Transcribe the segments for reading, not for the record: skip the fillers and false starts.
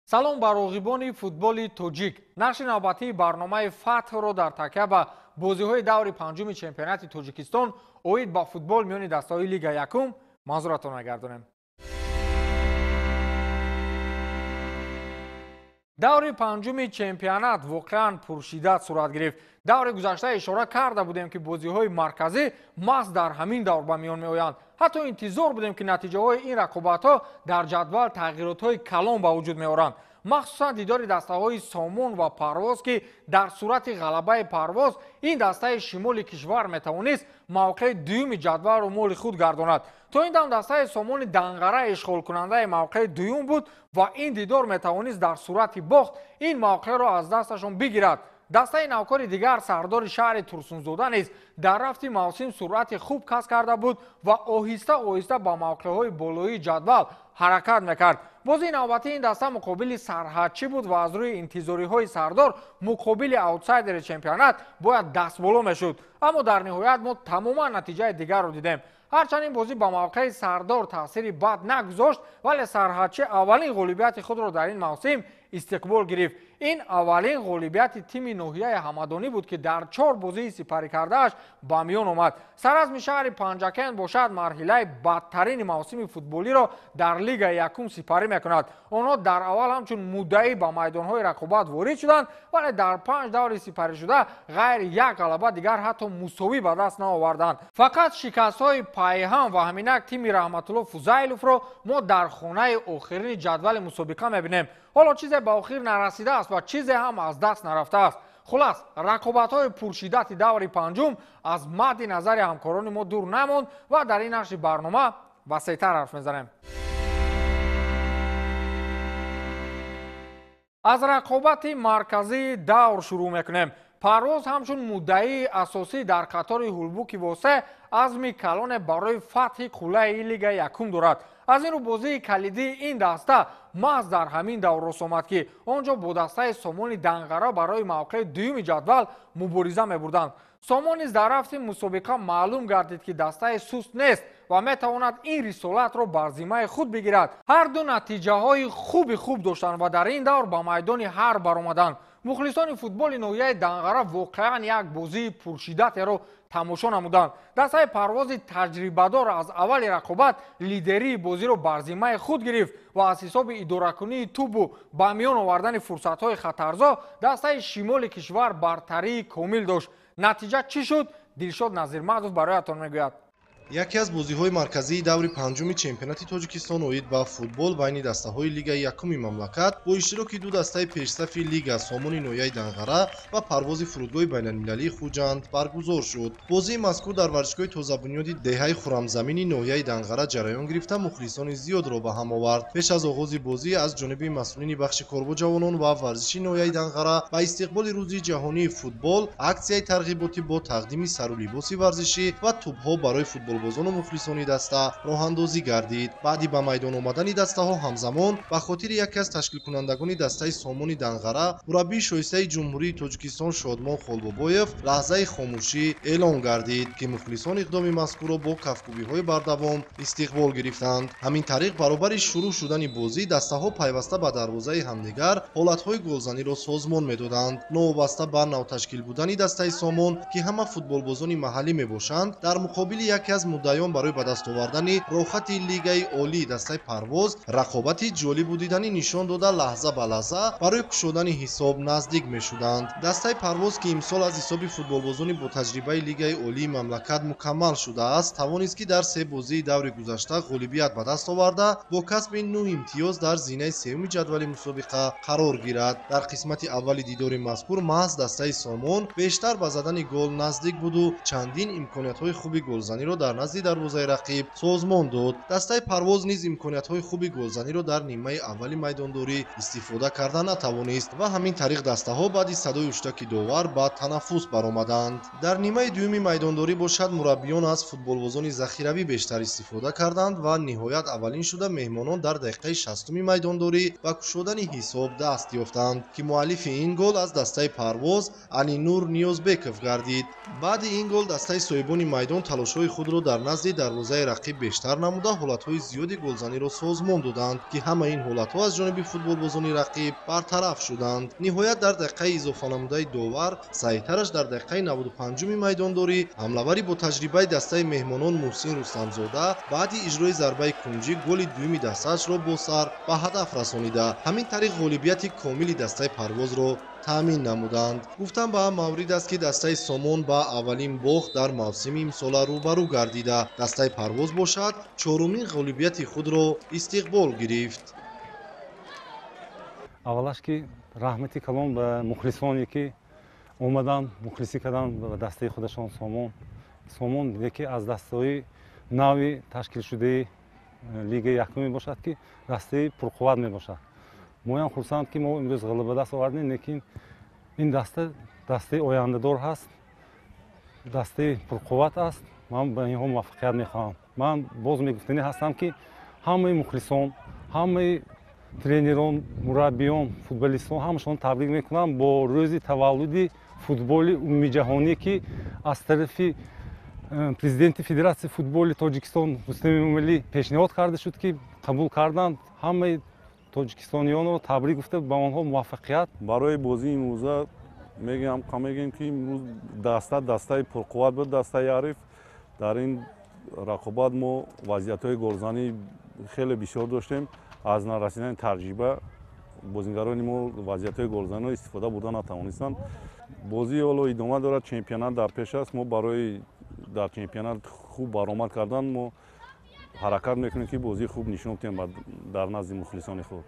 Салом ба роғибони футболи тоҷик. Нашри навбатии барномаи Фатҳро дар такя ба бозиҳои даври панҷуми чемпионати Тоҷикистон оид ба футбол миёни дастаҳои Лига якум манзуратон мегардонем. Даври панҷуми чемпионат воқеан пуршиддат сурат гирифт. Даври гузашта ишора карда будем, ки бозиҳои марказӣ маҳз дар ҳамин давр ба миён меоянд. Ҳатто интизор будем, ки натиҷаҳои ин рақобатҳо дар ҷадвал тағйиротҳои калон ба вуҷуд меоранд. Махсусан дидори дастаҳои Сомон ва Парвоз, ки дар сурати ғалабаи Парвоз ин дастаи шимоли кишвар метавонист мавқеи дуюми ҷадвалро моли худ гардонад. То ин дам дастаи Сомони Данғара ишғолкунандаи мавқеи дуюм буд ва ин дидор метавонист дар сурати бохт ин мавқеъро аз дасташон бигирад. Дастаи навкори дигар сардори шаҳри Турсунзода низ дар рафти мавсим суръати хуб касб карда буд ва оҳиста оҳиста ба мавқеъҳои болоии ҷадвал ҳаракат мекард. Бозии навбатии ин даста муқобили Сарҳадчӣ буд ва аз рӯи интизориҳои сардор муқобили аутсайдери чемпионат бояд дастболо мешуд. Аммо дар ниҳоят мо тамоман натиҷаи дигарро дидем. Ҳарчанд ин бозӣ ба мавқеи сардор таъсири бад нагузошт, вале Сарҳадчӣ аввалин ғолибияти худро дар ин мавсим истиқбол гирифт. Ин аввалин ғолибияти тими ноҳияи Ҳамадонӣ буд, ки дар 4 бозии сипарӣ кардааш ба миён омад. Саразми шаҳри Панҷакент бошад марҳилаи бадтарини мавсими футболиро дар Лигаи якум сипарӣ мекунад. Онҳо дар аввал ҳамчун муддаӣ ба майдонҳои рақобат ворид шуданд, вале дар 5 даври сипаришуда ғайри як ғалаба дигар ҳатто мусовӣ ба даст наоварданд. Фақат шикастҳои пайҳам ва ҳаминак тими Раҳматулло Фузайловро мо дар хонаи охирини ҷадвали мусобиқа мебинем. Ҳоло чизе ба охир нарасидааст ва чизе ҳам аз даст нарафтааст. Хулас, рақобатҳои пуршиддати даври панҷум аз мадди назари ҳамкорони мо дур намонд ва дар ин нашри барнома васеътар ҳарф мезанем. Аз рақобати марказии давр шурӯъ мекунем. Парвоз ҳамчун муддаии асосӣ дар қатори ҳулбуки Восе азми калоне барои фатҳи қуллаи Лигаи якум дорад. Аз ин рӯ бозии калидии ин даста маҳз дар ҳамин давр рост омад, ки он ҷо бо дастаи Сомони Данғара барои мавқеи дуюми ҷадвал мубориза мебурданд. Сомон низ дар рафти мусобиқа маълум гардид, ки дастаи суст нест ва метавонад ин рисолатро бар зиммаи худ бигирад. Ҳар ду натиҷаҳои хуби хуб доштанд ва дар ин давр ба майдони ҳарб баромаданд. Мухлисони футболи ноҳияи Данғара воқеан як бозии пуршиддатеро тамошо намуданд. Дастаи Парвози таҷрибадор аз аввали рақобат лидерии бозиро бар зиммаи худ гирифт ва аз ҳисоби идоракунии тӯбу ба миён овардани фурсатҳои хатарзо дастаи шимоли кишвар бартарии комил дошт. Натиҷа чӣ шуд? Дилшод Назирмадов бароятон мегӯяд. Яке аз бозиҳои марказии даври панҷуми чемпионати Тоҷикистон оид ба футбол байни дастаҳои Лигаи якуми мамлакат бо иштироки ду дастаи пешсафи лига Сомони ноҳияи Данғара ва Парвози фурудгоҳи байналмилалии Хуҷанд баргузор шуд. Бозии мазкур дар варзишгоҳи тозабунёди деҳаи Хурамзамини ноҳияи Данғара ҷараён гирифта мухлисони зиёдро ба ҳам овард. Пеш аз оғози бозӣ аз ҷониби масъулини бахши кор бо ҷавонон ва варзиши ноҳияи Данғара ба истиқболи рӯзи ҷаҳонии футбол аксияи тарғиботӣ бо тақдими сару либоси варзишӣ ва тӯбҳо барои футболбозону мухлисони даста роҳандозӣ гардид. Баъди ба майдон омадани дастаҳо ҳамзамон ба хотири яке аз ташкилкунандагони дастаи Сомони Данғара мураббии шоистаи Ҷумҳурии Тоҷикистон Шодмон Холбобоев лаҳзаи хомӯшӣ эълон гардид, ки мухлисон иқдоми мазкурро бо кафкӯбиҳои бардавом истиқбол гирифтанд. Ҳамин тариқ баробари шурӯъ шудани бозӣ дастаҳо пайваста ба дарвозаи ҳамдигар ҳолатҳои голзаниро созмон медоданд. Новобаста ба навташкил будани дастаи Сомон, ки ҳама футболбозони маҳаллӣ мебошанд, дар муқобили яке аз муддаён барои ба даст овардани роҳхати Лигаи олии дастаи Парвоз рақобати ҷолибу диданӣ нишон дода лаҳза ба лаҳза барои кушодани ҳисоб наздик мешуданд. Дастаи Парвоз, ки имсол аз ҳисоби футболбозони бо таҷрибаи Лигаи олии мамлакат мукаммал шудааст, тавонист, ки дар 3 бозии даври гузашта ғолибият ба даст оварда бо касби 9 имтиёз дар зинаи сеюми ҷадвали мусобиқа қарор гирад. Дар қисмати аввали дидори мазкур маҳз дастаи Сомон бештар ба задани гол наздик буду чандин имкониятҳои хуби голзаниро дар назди дарвозаи рақиб созмон дод. Дастаи Парвоз низ имкониятҳои хуби голзаниро дар нимаи аввали майдондорӣ истифода карда натавонист ва ҳамин тариқ дастаҳо баъди садои ҳуштаки довар ба танаффус баромаданд. Дар нимаи дуюми майдондорӣ бошад мураббиён аз футболбозони захиравӣ бештар истифода карданд ва ниҳоят аввалин шуда меҳмонон дар дақиқаи 60-уми майдондорӣ ба кушодани ҳисоб даст ёфтанд, ки муаллифи ин гол аз дастаи Парвоз Алинур Ниёзбеков гардид. Баъди ин гол дастаи соҳибони майдон талошҳои худро дар назди дарвозаи рақиб бештар намуда, ҳолатҳои зиёди голзаниро созмон доданд, ки ҳамаи ин ҳолатҳо аз ҷониби футболбозони рақиб бартараф шуданд. Ниҳоят дар дақиқаи изофанамудаи довар саҳиҳтараш дар дақиқаи 95-уми майдондорӣ ҳамлавари бо таҷрибаи дастаи меҳмонон Муҳсин Рустамзода баъди иҷрои зарбаи кунҷӣ голи дуюми дастаашро бо сар ба ҳадаф расонида, ҳамин тариқ ғолибияти комили дастаи Парвозро таъмин намуданд. Гуфтан ба маврид аст, ки дастаи Сомон ба аввалин бохт дар мавсими имсола рӯбарӯ гардида, дастаи Парвоз бошад чорумин ғолибияти худро истиқбол гирифт. Аввалаш ки раҳмати калон ба мухлисоне ки омадан мухлисӣ кардан ба дастаи худашон Сомон. Сомон яке аз дастаҳои нави ташкилшудаи лигаи якум мебошад, ки дастаи пурқувват мебошад. Моям хурсанд, ки мо имрӯз ғалаба даст овардем, лекин ин даста дастаи ояндадор ҳаст, дастаи пурқувват аст. Ман ба инҳо муваффақият мехоҳам. Ман боз мегуфтанӣ ҳастам, ки ҳамаи мухлисон, ҳамаи тренерон, мураббиён, футболистон ҳамашон табрик мекунам бо рӯзи таваллуди футболи умумиҷаҳонӣ, ки аз тарафи президенти Федератсияи футболи Тоҷикистон Рустам Эмомалӣ пешниҳод карда шуд, ки қабул карданд. Ҳамаи тоҷикистониёнро табрик гуфта ба онҳо муваффақият. Барои бозии имрӯза мегӯям, ки имрӯз даста дастаи пурқувват буд, дастаи ҳариф. Дар ин рақобат мо вазъиятҳои голзанӣ хеле бисёр доштем. Аз нарасидани таҷриба бозингарони мо вазъиятҳои голзаниро истифода бурда натавонистанд. Бозӣ ҳоло идома дорад, чемпионат дар пеш аст. Мо барои дар чемпионат хуб баромад кардан мо ҳаракат мекунем, ки бозии хуб нишон диҳем дар назди мухлисони худ.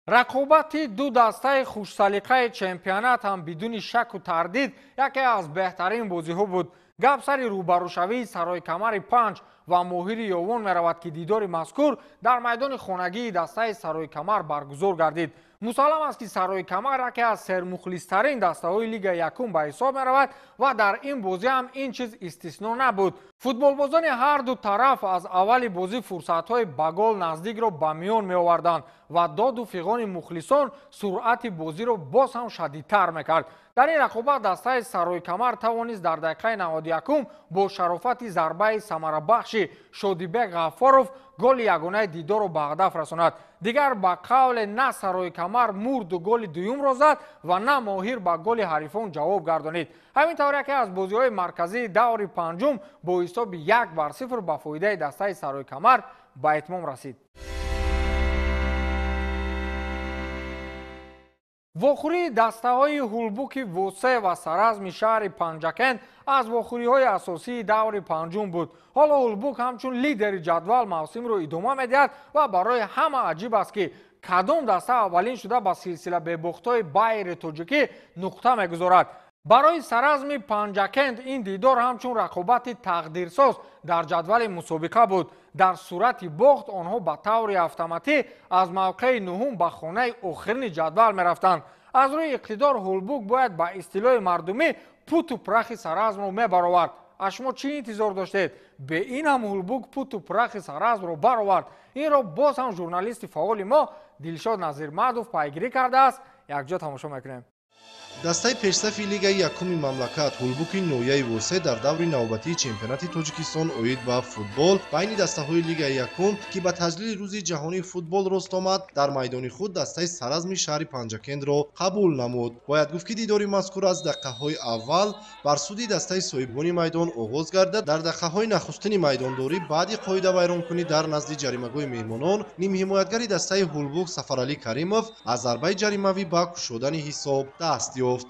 Рақобати ду дастаи хушсалиқаи чемпионат ҳам бидуни шаку тардид яке аз беҳтарин бозиҳо буд. Гап сари рӯбарӯшавии Сарои Камари 5 ва Моҳири Ёвон меравад, ки дидори мазкур дар майдони хонагии дастаи Сарои Камар баргузор гардид. Мусаллам аст, ки Сарои Камар яке аз сермухлистарин дастаҳои лигаи якум ба ҳисоб меравад ва дар ин бозӣ ҳам ин чиз истисно набуд. Футболбозони ҳар ду тараф аз аввали бозӣ фурсатҳои ба гол наздикро ба миён меоварданд ва доду фиғони мухлисон суръати бозиро боз ҳам шадидтар мекард. Дар ин рақобат дастаи Сарои Камар тавонист дар дақиқаи 91 бо шарофати зарбаи самарабахши Шодибек Ғаффоров голи ягонаи дидорро ба ҳадаф расонад. Дигар ба қавле на Сарои Камар мурду голи дуюмро зад ва на Моҳир ба голи ҳарифон ҷавоб гардонид. Ҳамин тавр яке аз бозиҳои марказии даври панҷум бо ҳисоби 1-0 ба фоидаи дастаи Сарои Камар ба итмом расид. Вохӯрии дастаҳои Ҳулбуки Восе ва Саразми шаҳри Панҷакент аз вохӯриҳои асосии даври панҷум буд. Ҳоло Ҳулбук ҳамчун лидери ҷадвал мавсимро идома медиҳад ва барои ҳама аҷиб аст, ки кадом даста аввалин шуда ба силсила бебохтҳои байри тоҷикӣ нуқта мегузорад. Барои Саразми Панҷакент ин дидор ҳамчун рақобати тақдирсоз дар ҷадвали мусобиқа буд. Дар сурати бохт онҳо ба таври автоматӣ аз мавқеи нуҳум ба хонаи охирини ҷадвал мерафтанд. Аз рӯи иқтидор Ҳулбук бояд ба истилоҳи мардумӣ путу прахи Саразмро мебаровард. Аз шумо чӣ интизор доштед? Бе ин ҳам Ҳулбук путу прахи Саразмро баровард. Инро боз ҳам журналисти фаъоли мо Дилшод Назирмадов пайгирӣ кардааст. Якҷо тамошо мекунем. Дастаи пешсафи лигаи якуми мамлакат Ҳулбуки ноҳияи Восе дар даври навбатии чемпионати Тоҷикистон оид ба футбол байни дастаҳои лигаи якум, ки ба таҷлили рӯзи ҷаҳонии футбол рост омад, дар майдони худ дастаи Саразми шаҳри Панҷакентро қабул намуд. Бояд гуфт, ки дидори мазкур аз дақиқаҳои аввал бар суди дастаи соҳибони майдон оғоз гардад. Дар дақиқаҳои нахустини майдондорӣ баъди қоидавайронкунӣ дар назди ҷаримагоҳи меҳмонон нимҳимоятгари дастаи Ҳулбук Сафаралӣ Каримов аз зарбаи ҷаримавӣ ба кушодани ҳисоб даст ёфт.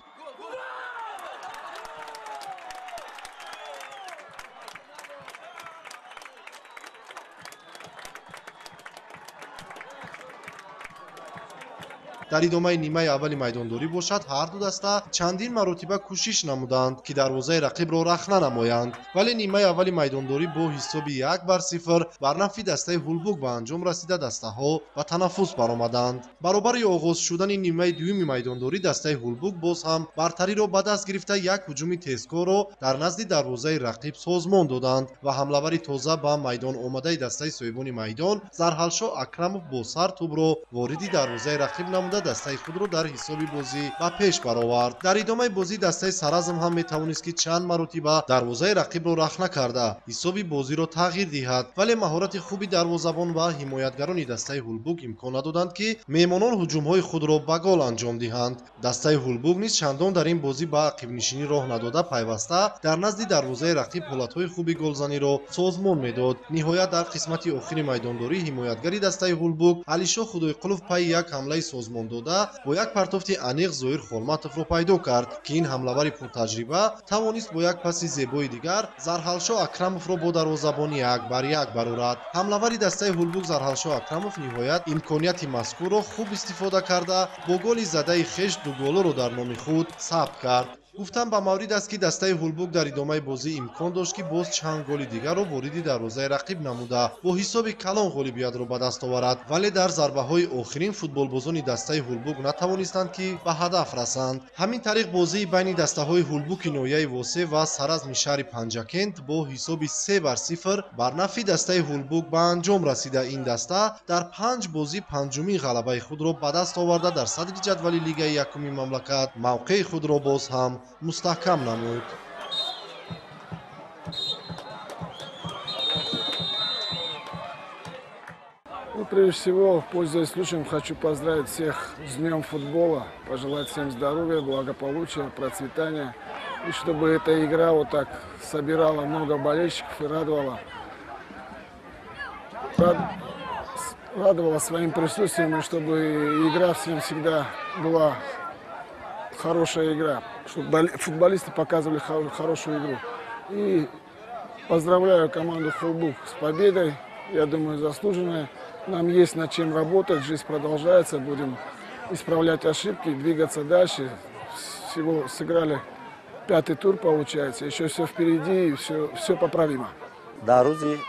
Дар идомаи нимаи аввали майдондорӣ бошад, ҳар ду даста чандин маротиба кӯшиш намуданд, ки дарвозаи рақибро рахна намоянд, вале нимаи аввали майдондорӣ бо ҳисоби 1-0 бар нафъи дастаи Ҳулбук ба анҷом расида, дастаҳо ба танаффус баромаданд. Баробари оғоз шудани нимаи дуюми майдондорӣ дастаи Ҳулбук боз ҳам бартариро ба даст гирифта, як ҳуҷуми тезкорро дар назди дарвозаи рақиб созмон доданд ва ҳамлавари тоза ба майдон омадаи дастаи соҳибони майдон Зарҳалшо Акрамов бо сар тӯбро вориди дарвозаи рақиб намуда, дастаи худро дар ҳисоби бозӣ ба пеш баровард. Дар идомаи бозӣ дастаи Саразм ҳам метавонист, ки чанд маротиба дарвозаи рақибро рахна карда ҳисоби бозиро тағйир диҳад, вале маҳорати хуби дарвозабон ва ҳимоятгарони дастаи Ҳулбук имкон надоданд, ки меҳмонон ҳуҷумҳои худро ба гол анҷом диҳанд. Дастаи Ҳулбук низ чандон дар ин бозӣ ба ақибнишинӣ роҳ надода, пайваста дар назди дарвозаи рақиб ҳолатҳои хуби голзаниро созмон медод. Ниҳоят дар қисмати охири майдондорӣ ҳимоятгари дастаи Ҳулбук Алишо Худойқулов пайи як ҳамлаи созмон дода бо як партофти аниқ Зоир Холматовро пайдо кард, ки ин ҳамлавари пуртаҷриба тавонист бо як паси зебои дигар Зарҳалшо Акрамовро бо дарвозабони 1-1 барорад. Ҳамлавари дастаи Ҳулбук Зарҳалшо Акрамов ниҳоят имконияти мазкурро хуб истифода карда бо голи задаи хеш ду голоро дар номи худ сабт кард. Гуфтан ба маврид аст, ки дастаи Ҳулбук дар идомаи бозӣ имкон дошт, ки боз чанд голи дигарро вориди дарвозаи рақиб намуда бо ҳисоби калон ғолибиятро ба даст оварад, вале дар зарбаҳои охирин футболбозони дастаи Ҳулбук натавонистанд, ки ба ҳадаф расанд. Ҳамин тариқ бозии байни дастаҳои Ҳулбуки ноҳияи Восе ва Саразми шаҳри Панҷакент бо ҳисоби 3-0 бар нафъи дастаи Ҳулбук ба анҷом расида. Ин даста дар 5 бозӣ панҷумин ғалабаи худро ба даст оварда дар садри ҷадвали лигаи якуми мамлакат мавқеи худро боз ҳам мустаҳкам намуд. Ну, прежде всего, пользуясь случаем, хочу поздравить всех с Днем футбола, пожелать всем здоровья, благополучия, процветания, и чтобы эта игра вот так собирала много болельщиков и радовала своим присутствием, и чтобы игра всем всегда была хорошая игра, чтобы футболисты показывали хорошую игру. И поздравляю команду «Хулбук» с победой, я думаю, заслуженная. Нам есть над чем работать, жизнь продолжается, будем исправлять ошибки, двигаться дальше. Всего сыграли 5-й тур, получается, еще все впереди и все поправимо. Дар рӯзи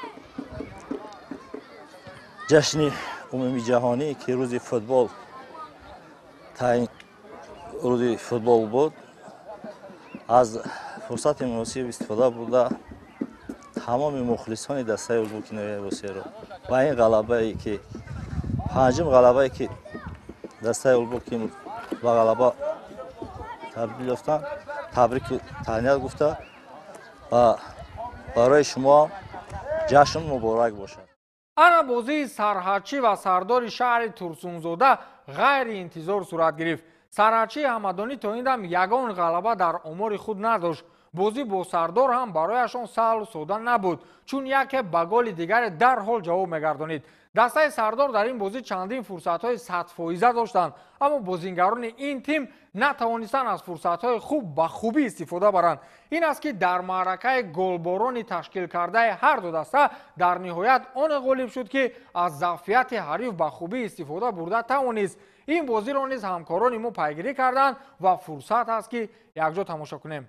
ҷашни умумии ҷаҳонӣ, ки рӯзи футбол таъин рӯзи футбол буд, аз фурсати муносиб истифода бурда тамоми мухлисони дастаи Ҳулбуки ноҳияи Восеро ба ин ғалабае, ки панҷум ғалабае, ки дастаи Ҳулбуки ба ғалаба табдил ёфтанд, табрику таҳният гуфта ва барои шумо ҷашн муборак бошад. Ана бозии сарҳадчӣ ва сардори шаҳри Турсунзода ғайриинтизор сурат гирифт. Сарҳадчии Ҳамадонӣ то ин дам ягон ғалаба дар омори худ надошт. Бозӣ бо сардор ҳам барояшон саҳлу сода набуд, чун яке ба голи дигаре дарҳол ҷавоб мегардонид. Дастаи сардор дар ин бозӣ чандин фурсатҳои 100% доштанд, аммо бозингарони ин тим натавонистанд аз фурсатҳои хуб ба хубӣ истифода баранд. Ин аст, ки дар маъракаи голборони ташкил кардаи ҳар ду даста дар ниҳоят оне ғолиб шуд, ки аз заъфияти ҳариф ба хубӣ истифода бурда тавонист. Ин бозиро низ ҳамкорони мо пайгирӣ карданд ва фурсат ҳаст, ки якҷо тамошо кунем.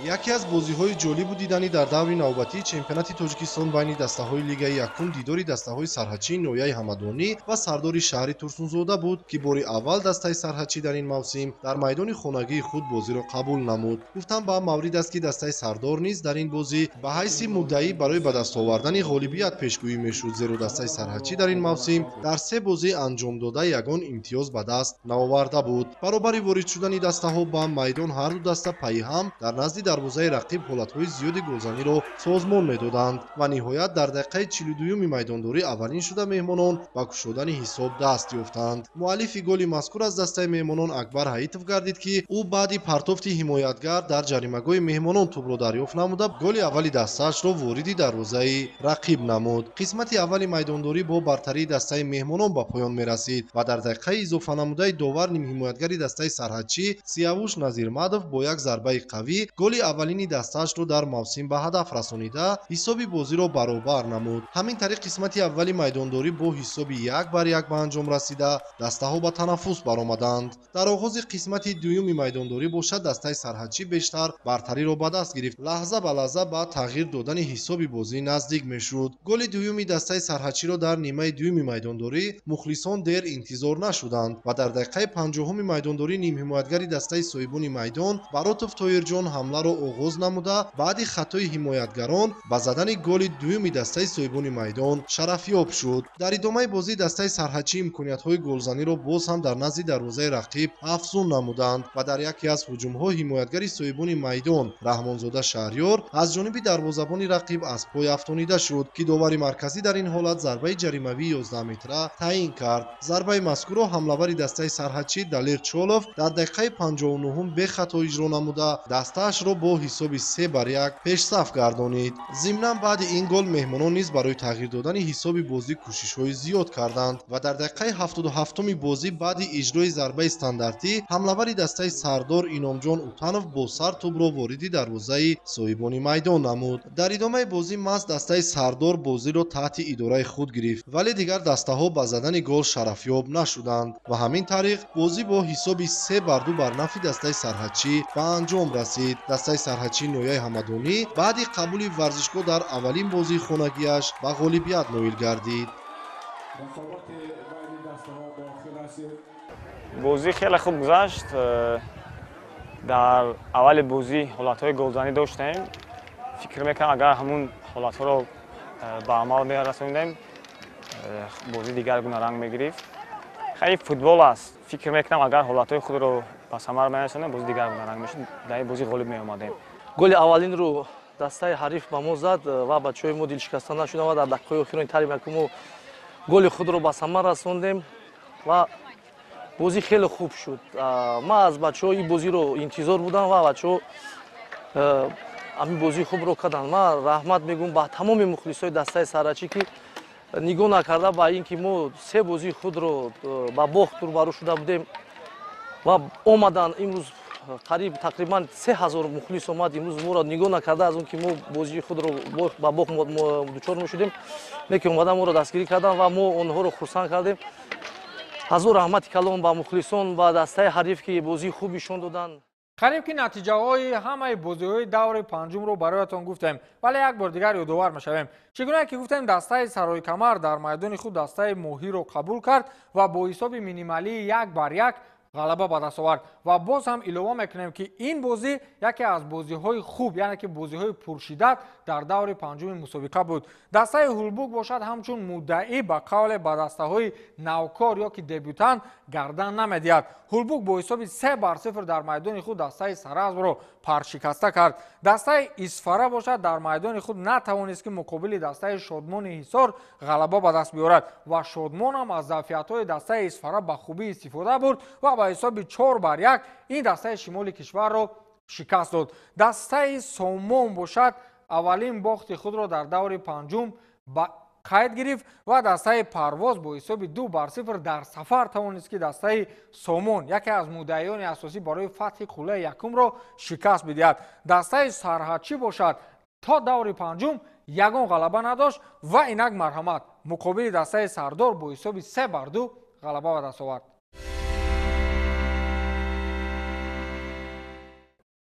Яке аз бозиҳои ҷолибу диданӣ дар даври навбатии чемпионати Тоҷикистон байни дастаҳои лигаи якум дидори дастаҳои сарҳадчии ноҳияи Ҳамадонӣ ва сардори шаҳри Турсунзода буд, ки бори аввал дастаи сарҳадчӣ дар ин мавсим дар майдони хонагии худ бозиро қабул намуд. Гуфтан ба маврид аст, ки дастаи сардор низ дар ин бозӣ ба ҳайси муддаӣ барои ба даст овардани ғолибият пешгӯӣ мешуд, зеро дастаи сарҳадчӣ дар ин мавсим дар 3 бозӣ анҷом дода ягон имтиёз ба даст наоварда буд. Баробари ворид шудани дастаҳо ба майдон ҳар ду даста пайи ҳам дар назди дарвозаи рақиб ҳолатҳои зиёди голзаниро созмон медоданд ва ниҳоят дар дақиқаи 42-юми майдондорӣ аввалин шуда меҳмонон ба кушодани ҳисоб даст ёфтанд. Муаллифи голи мазкур аз дастаи меҳмонон Акбар Ҳаитов гардид, ки ӯ баъди партофти ҳимоятгар дар ҷаримагоҳи меҳмонон тӯбро дарёфт намуда голи аввали дастаашро вориди дарвозаи рақиб намуд. Қисмати аввали майдондорӣ бо бартарии дастаи меҳмонон ба поён мерасид ва дар дақиқаи изофа намудаи довар нимҳимоятгари дастаи сарҳадчӣ Сиявуш Назирмадов бо як зарбаи қавӣ голи аввалини дастаашро дар мавсим ба ҳадаф расонида ҳисоби бозиро баробар намуд. Ҳамин тариқ қисмати аввали майдондорӣ бо ҳисоби 1-1 ба анҷом расида дастаҳо ба танаффус баромаданд. Дар оғози қисмати дуюми майдондорӣ бошад дастаи сарҳадчӣ бештар бартариро ба даст гирифт, лаҳза ба лаҳза ба тағйир додани ҳисоби бозӣ наздик мешуд. Голи дуюми дастаи сарҳадчиро дар нимаи дуюми майдондорӣ мухлисон дер интизор нашуданд ва дар дақиқаи 50-уми майдондорӣ нимҳимоятгари дастаи соҳибони майдон Баротов Тоирҷон ҳамларо ҳамларо оғоз намуда, баъди хатои ҳимоятгарон ба задани голи дуюми дастаи соҳибони майдон шарафёб шуд. Дар идомаи бозӣ дастаи сарҳадчӣ имкониятҳои голзаниро боз ҳам дар назди дарвозаи рақиб афзун намуданд ва дар яке аз ҳуҷумҳо ҳимоятгари соҳибони майдон Раҳмонзода Шаҳриёр аз ҷониби дарвозабони рақиб аз пой афтонида шуд, ки довари марказӣ дар ин ҳолат зарбаи ҷаримавии 11 метра таъин кард. Зарбаи мазкурро ҳамлавари дастаи сарҳадчӣ Далер Чолов дар дақиқаи 59 бехато иҷро намуда, дастаашро бо ҳисоби 3-1 пешсаф гардонид. Зимнан баъди ин гол меҳмонон низ барои тағйир додани ҳисоби бозӣ кӯшишҳои зиёд карданд ва дар дақиқаи 77-уми бозӣ баъди иҷрои зарбаи стандартӣ ҳамлавари дастаи Сардор Иномҷон Утанов бо сар тӯбро вориди дарвозаи соҳибони майдон намуд. Дар идомаи бозӣ маҳз дастаи Сардор бозиро таҳти идораи худ гирифт, вале дигар дастаҳо ба задани гол шарафёб нашуданд ва ҳамин тариқ бозӣ бо ҳисоби 3-2 бар нафи дастаи сарҳадчӣ ба анҷом расид. Дастаи сарҳадчии ноҳияи Ҳамадонӣ баъди қабули варзишгоҳ дар аввалин бозии хонагиаш ба ғолибият ноил гардид. Бозӣ хеле хуб гузашт. Дар аввали бозӣ ҳолатҳои голзанӣ доштем. Фикр мекунам, агар ҳамун ҳолатҳоро ба амал мерасонидем, бозӣ дигар гуна ранг мегирифт. Хеле футбол аст. Фикр мекунам, агар ҳолатҳои худро ба самар мерасонем, бозӣ дигар гуна ранг мешуд. Дар ин бозӣ ғолиб меомадем. Голи аввалинро дастаи ҳариф ба мо зад ва бачаҳои мо дилшикаста нашуданд ва дар дақиқаҳои охирини тайми якум мо голи худро ба самар расондем ва бозӣ хеле хуб шуд. Ман аз бачаҳо ин бозиро интизор будам ва бачаҳо ҳамин бозии хубро карданд. Ман раҳмат мегӯям ба тамоми мухлисои дастаи сарҳадчӣ, ки нигоҳ накарда ба ин ки мо се бозии худро ба бохт рӯбарӯ шуда будем ва омаданд имрӯз қариб тақрибан 3000 мухлис омад. Имрӯз моро нигоҳ накарда аз он ки мо бозии худро ба бохт дучор мешудем, лекин омадан моро дастгирӣ карданд ва мо онҳоро хурсанд кардем. Ҳазор раҳмати калом ба мухлисон, ба дастаи ҳариф, ки бозии хуб нишон доданд. Қариб ки натиҷаҳои ҳамаи бозиҳои даври панҷумро бароятон гуфтем, вале як бор дигар ёдовар мешавем. Чӣ гуна ки гуфтем, дастаи Сарои Камар дар майдони худ дастаи Моҳиро қабул кард ва бо ҳисоби минималии 1-1 ғалаба ба даст овард. Ва боз ҳам илова мекунем, ки ин бозӣ яке аз бозиҳои хуб, яъне ки бозиҳои пуршиддат дар даври панҷуми мусобиқа буд. Дастаи Ҳулбук бошад, ҳамчун муддаӣ ба қавле ба дастаҳои навкор ё ки дебютант гардан намедиҳад. Ҳулбук бо ҳисоби 3-0 дар майдони худ дастаи Саразмро паршикаста кард. Дастаи Исфара бошад, дар майдони худ натавонист, ки муқобили дастаи Шодмони Ҳисор ғалаба ба даст биёрад ва Шодмонам аз заъфиятҳои дастаи Исфара ба хубӣ истифода бурд ва ба ҳисоби 4-1 ин дастаи шимоли кишварро шикаст дод. Дастаи Сомон бошад, аввалин бохти худро дар даври панҷум ба қайд гирифт ва дастаи Парвоз бо ҳисоби 2-0 дар сафар тавонист, ки дастаи Сомон, яке аз муддаиёни асосӣ барои фатҳи қуллаи якумро, шикаст бидиҳад. Дастаи Сарҳадчӣ бошад, то даври панҷум ягон ғалаба надошт ва инак марҳамат, муқобили дастаи Сардор бо ҳисоби 3-2 ғалаба ба даст овард.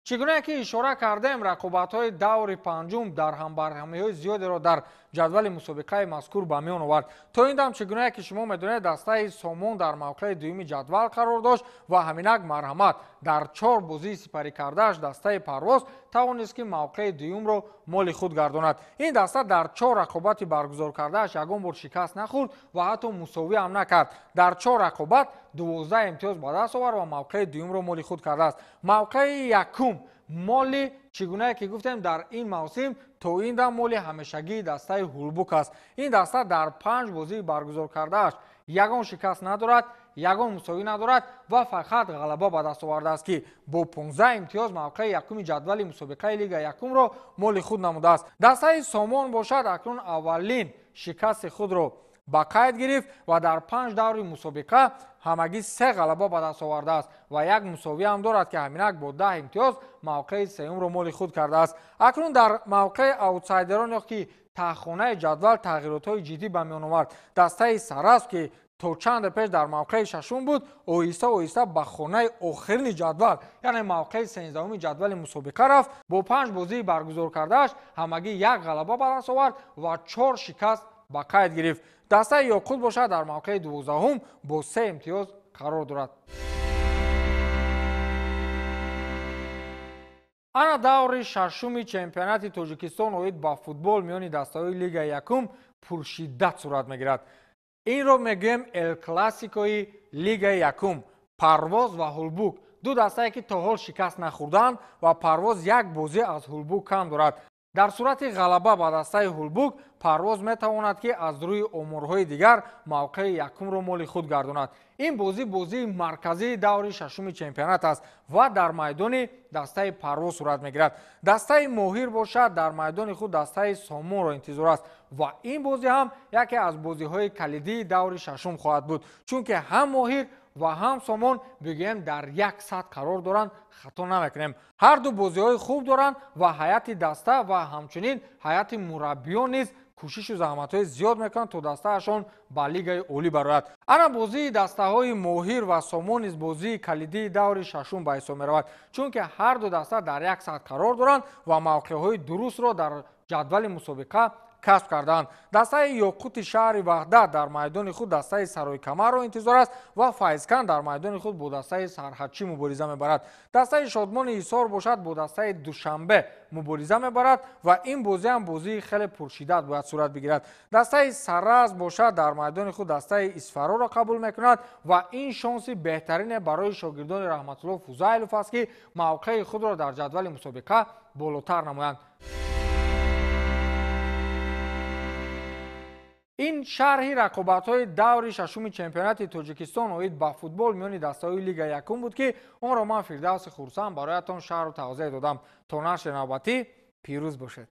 Чӣ гуна ки ишора кардем, рақобатҳои даври панҷум дар ҳамбарҳамиҳои зиёдеро дар ҷадвали мусобиқаи мазкур ба миён овард. То ин дам, чӣ гуна ки шумо медонед, дастаи Сомон дар мавқеи дуюми ҷадвал қарор дошт ва ҳаминак марҳамат, дар 4 бозии сипарӣ кардааш дастаи Парвоз тавонист, ки мавқеи дуюмро моли худ гардонад. Ин даста дар 4 рақобати баргузор кардааш ягон бор шикаст нахӯрд ва ҳатто мусовӣ ҳам накард. Дар 4 рақобат 12 имтиёз ба даст овард ва мавқеи дуюмро моли худ кардааст. Мавқеи якум моли, чӣ гунае ки гуфтем, дар ин мавсим то ин дам моли ҳамешагии дастаи Ҳулбук аст. Ин даста дар 5 бозии баргузор кардааш ягон шикаст надорад, ягон мусовӣ надорад ва фақат ғалаба ба даст овардааст, ки бо 15 имтиёз мавқеи якуми ҷадвали мусобиқаи лига якумро моли худ намудааст. Дастаи Сомон бошад, акнун аввалин шикасти худро ба қайд гирифт ва дар 5 даври мусобиқа ҳамагӣ 3 ғалаба ба даст овардааст ва як мусовӣ ҳам дорад, ки ҳаминак бо 10 имтиёз мавқеи сеюмро моли худ кардааст. Акнун дар мавқеи аутсайдерон ё ки таҳхонаи ҷадвал тағйиротҳои ҷиддӣ ба миён овард. Дастаи Сарасп, ки то чанде пеш дар мавқеи шашум буд, оҳиста оҳиста ба хонаи охирини ҷадвал, яъне мавқеи 13-уми ҷадвали мусобиқа рафт. Бо 5 бозии баргузор кардааш ҳамагӣ 1 ғалаба ба даст овард ва 4 шикаст ба қайд гирифт. Дастаи Ёқут бошад, дар мавқеи 12-ум бо 3 имтиёз қарор дорад. Ана даври шашуми чемпионати Тоҷикистон оид ба футбол миёни дастаҳои Лигаи якум пуршиддат сурат мегирад. Инро мегӯем Эл Классикои Лигаи якум. Парвоз ва Ҳулбук ду дастае ки то ҳол шикаст нахӯрдаанд ва Парвоз як бозӣ аз Ҳулбук кам дорад. Дар сурати ғалаба ба дастаи Ҳулбук, Парвоз метавонад ки аз рӯи оморҳои дигар мавқеи якумро моли худ гардонад. Ин бозӣ бозии марказии даври шашуми чемпионат аст ва дар майдони дастаи Парвоз сурат мегирад. Дастаи Моҳир бошад, дар майдони худ дастаи Сомонро интизор аст ва ин бозӣ ҳам яке аз бозиҳои калидии даври шашум хоҳад буд, чунки ҳам Моҳир ва ҳам Сомон бигӯем дар як сатҳ қарор доранд, хато намекунем. Ҳар ду бозиҳои хуб доранд ва ҳайати даста ва ҳамчунин ҳайати мураббиён низ кӯшишу заҳматҳои зиёд мекунанд, то дастаашон ба лигаи олӣ барояд. Ана бозии дастаҳои Моҳир ва Сомон низ бозии калидии даври шашум ба ҳисоб меравад, чунки ҳар ду даста дар як сатҳ қарор доранд ва мавқеъҳои дурустро дар ҷадвали мусобиқа касб кардаанд. Дастаи Ёқути шаҳри Ваҳдат дар майдони худ дастаи Саройкамарро интизор аст ва Файзкан дар майдони худ бо дастаи Сарҳадчӣ мубориза мебарад. Дастаи Шодмони Ҳисор бошад, бо дастаи Душанбе мубориза мебарад ва ин бозӣ ҳам бозии хеле пуршиддат бояд сурат бигирад. Дастаи Сараз бошад, дар майдони худ дастаи Исфароро қабул мекунад ва ин шонси беҳтарине барои шогирдони Раҳматулло Фузайлов аст, ки мавқеи худро дар ҷадвали мусобиқа болотар намоянд. Ин шарҳи рақобатҳои даври шашуми чемпионати Тоҷикистон оид ба футбол миёни дастаҳои Лигаи якум буд, ки онро ман, Фирдавси Хурсанд, бароятон шарҳу тавзеҳ додам. То нашри навбатӣ пирӯз бошед.